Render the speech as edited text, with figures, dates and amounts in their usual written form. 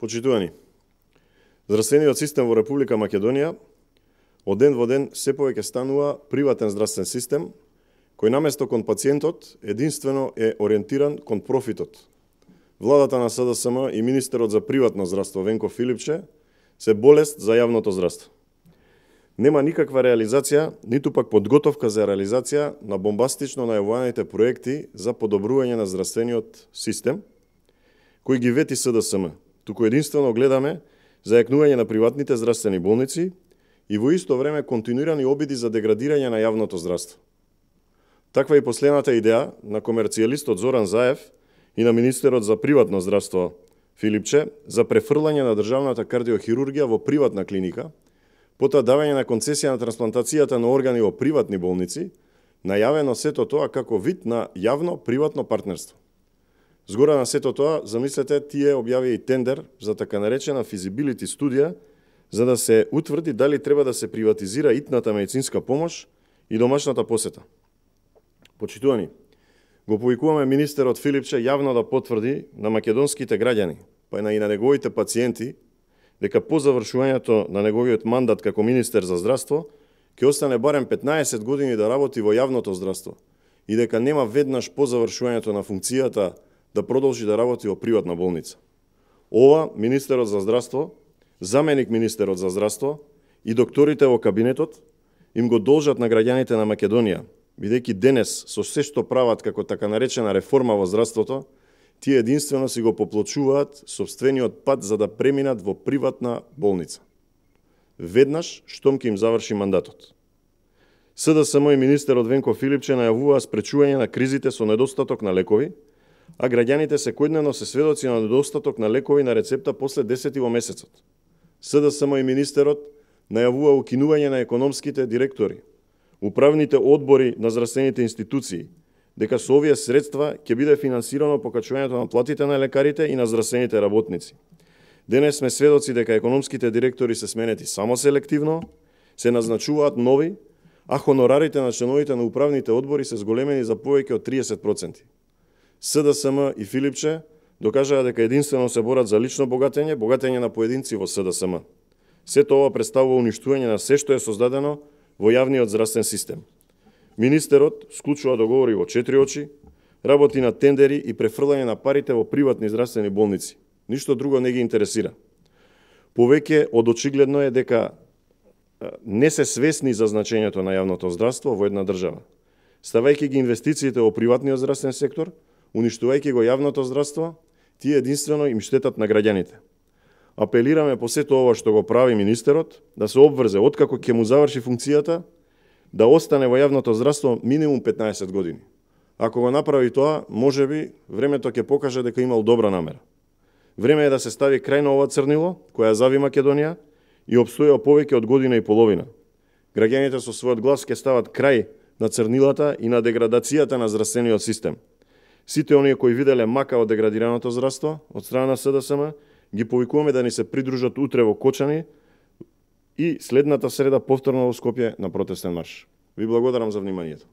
Почитувани, здравствениот систем во Република Македонија од ден во ден се повеќе станува приватен здравствен систем, кој наместо кон пациентот единствено е ориентиран кон профитот. Владата на СДСМ и министерот за приватно здравство Венко Филипче се болест за јавното здравство. Нема никаква реализација, ниту пак подготовка за реализација на бомбастично најавуваните проекти за подобрување на здравствениот систем, кој ги вети СДСМ. Туку единствено гледаме зајакнување на приватните здравствени болници и во исто време континуирани обиди за деградирање на јавното здравство. Таква и последната идеја на комерцијалистот Зоран Заев и на министерот за приватно здравство Филипче за префрлање на државната кардиохирургија во приватна клиника, потоа давање на концесија на трансплантацијата на органи во приватни болници, најавено сето тоа како вид на јавно-приватно партнерство. Згора на сето тоа, замислете, тие објави и тендер за така наречена feasibility студија, за да се утврди дали треба да се приватизира итната медицинска помош и домашната посета. Почитувани, го повикуваме министерот Филипче јавно да потврди на македонските граѓани, па и на неговите пациенти, дека по завршувањето на неговиот мандат како министер за здравство, ќе остане барем 15 години да работи во јавното здравство и дека нема веднаш по завршувањето на функцијата да продолжи да работи во приватна болница. Ова, министерот за здравство, заменик министерот за здравство и докторите во кабинетот им го должат на граѓаните на Македонија, бидејќи денес со се што прават како така наречена реформа во здравството, тие единствено си го поплочуваат сопствениот пат за да преминат во приватна болница. Веднаш штом ќе им заврши мандатот. СДСМ и министерот Венко Филипче најавуваа спречување на кризите со недостаток на лекови, а граѓаните секојдневно се сведоци на недостаток на лекови на рецепта после 10 во месецот. СДСМ и министерот најавува укинување на економските директори, управните одбори на здравствените институции, дека со овие средства ќе биде финансирано покачувањето на платите на лекарите и на здравствените работници. Денес сме сведоци дека економските директори се сменети само селективно, се назначуваат нови, а хонорарите на членовите на управните одбори се зголемени за повеќе од 30%. СДСМ и Филипче докажаа дека единствено се борат за лично богатење на поединци во СДСМ. Сето ова представува уништување на се што е создадено во јавниот здравствен систем. Министерот склучува договори во 4 очи, работи на тендери и префрлање на парите во приватни здравствени болници. Ништо друго не ги интересира. Повеќе од очигледно е дека не се свесни за значењето на јавното здравство во една држава. Ставајќи ги инвестициите во приватниот здравствен сектор, уништувајќи го јавното здравство, тие единствено им штетат на граѓаните. Апелираме по сето ова што го прави министерот, да се обврзе откако ќе му заврши функцијата, да остане во јавното здравство минимум 15 години. Ако го направи тоа, можеби времето ќе покаже дека имал добра намера. Време е да се стави крај на ова црнило, која зави Македонија и обстојува повеќе од година и половина. Граѓаните со својот глас ќе стават крај на црнилата и на деградацијата на здравствениот систем. Сите оние кои виделе мака од деградираното здравство од страна на СДСМ, ги повикуваме да ни се придружат утре во Кочани и следната среда повторно во Скопје на протестен марш. Ви благодарам за вниманието.